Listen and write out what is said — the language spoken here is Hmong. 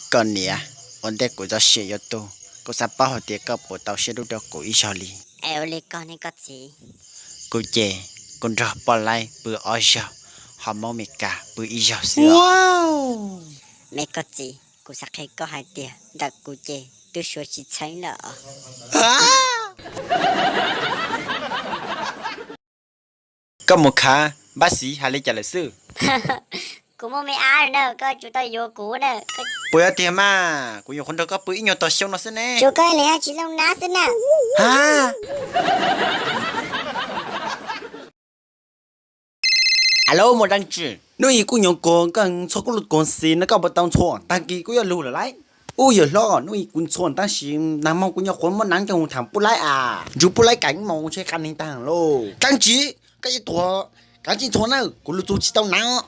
Koj niam, ua ntej kuv txoj sia yuav tu, kuv xav paub hais tias koj puas tau siab hlub rau kuv ib zaug li. Es ua li koj ne koj txiv? Kuv ces kuv nrog poj laib pw ob zaug, ho Hmoob Mes Kas pw ib zaug xwb. Me koj txiv, kuv xav qhia koj hais tias ntawm kuv ces twb suav tsis txheeb lawm. Koj mus khav npab xiv hais li cas lawm xwb? Kuv muaj me ab na, koj tsuas tau yuav kuv na. Puas yog tiag mas? Kuv nyuam qhuav nrog koj pw ib nyuag tog xyoo no xwb ne. Tsuas koj li tsis looj nab xwb na. Ha. Alo, muaj dab tsi? Hnub ib kuv nyuam qhuav koj ntxhua kuv lub koom xis no, koj puas tau ntxhua? Tag kis kuv yuav lug lawm lauj. Ub, yawm hlob, hnub ib kuv ntxhua tab sis nag hmo kuv nyuam qhuav muab nab coj mus tham pub laib as. Ntsug pub laib kev mus ntshe qab neeg tag lauj. Dab tsi? Koj yuav tuag, kav tsij ntxhua na, kuv lug txug tsis tau nab.